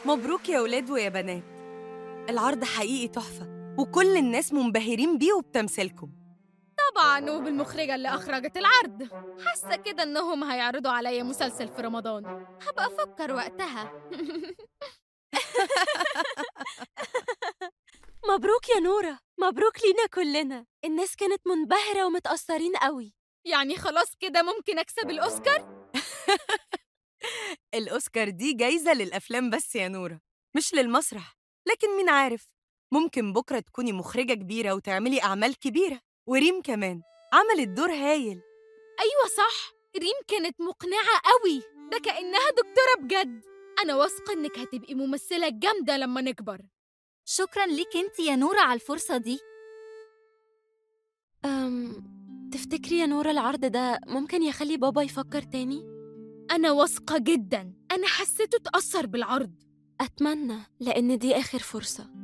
مبروك يا ولاد ويا بنات، العرض حقيقي تحفة وكل الناس منبهرين بيه وبتمثيلكم. طبعاً، وبالمخرجة اللي أخرجت العرض. حاسة كده إنهم هيعرضوا عليا مسلسل في رمضان، هبقى أفكر وقتها. مبروك يا نورة، مبروك لينا كلنا. الناس كانت منبهرة ومتأثرين قوي. يعني خلاص كده ممكن أكسب الأوسكار؟ الأوسكار دي جايزة للأفلام بس يا نورة، مش للمسرح. لكن مين عارف، ممكن بكرة تكوني مخرجة كبيرة وتعملي أعمال كبيرة. وريم كمان عملت دور هايل. أيوة صح، ريم كانت مقنعة قوي، ده كأنها دكتورة بجد. أنا واثقة إنك هتبقي ممثلة جامدة لما نكبر. شكراً ليك أنت يا نورة على الفرصة دي. تفتكري يا نورة العرض ده ممكن يخلي بابا يفكر تاني؟ أنا واثقة جداً، أنا حسيته اتأثر بالعرض. أتمنى، لأن دي آخر فرصة.